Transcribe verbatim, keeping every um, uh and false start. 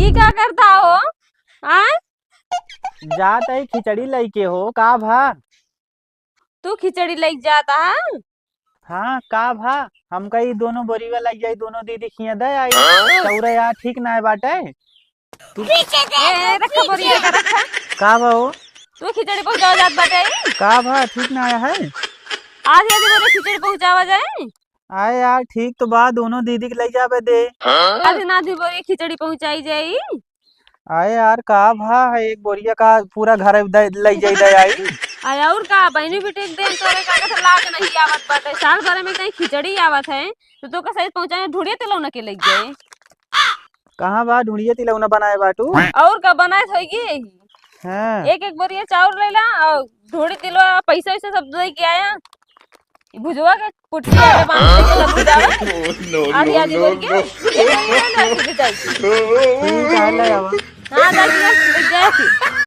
ई का करता हो? आय? जात है खिचड़ी लइके हो, का भा? तू खिचड़ी लइके जाता है? हाँ, का भा? हमका ई दोनों बोरिया लइ जाई, दोनों दीदी खिया दे आई। हाँ? तौरे यार ठीक ना है बाटे। तू ए, ए, रखा बोरिया का रखा। का भा हो? तू खिचड़ी पहुँचावा जात बाटे? का भा ठीक ना आया है? आधी आधी बोरी खिचड़ी पहुँचावा जाए। आए यार, ठीक तो बा, दोनों दीदी के लइ जाबे दे। हाँ? आधी ना आधी बोरी खिचड़ी पहुँचाई जाई। आए यार, का भा है, एक बोरिया का पूरा घर दे, लइ जाई दे आई। आए और का, बहिनी बेटी के देन तोरे का के लाग नहीं आवत बाटे, साल भर में कहीं खिचड़ी आवत है, तो तोका सहित पहुँचाए ढूढ़िया तिलौना के लइ जाए। कहाँ बा ढूढ़िया तिलौना बनाए बाटू? और का बनाए होइगी? हाँ। एक एक बोरिया चाउर ले ला और ढूढ़ी तिलवा पैसा वैसा सब दे के आया। ई भुजवा के पुटिया के बांध के सब भुजावा। No, no, आधी आधी no, बोल के no। एक बोरिया ले ला, ऐसे ले जाए। ठीक है, ले आवा। हाँ, जाके ले जाए।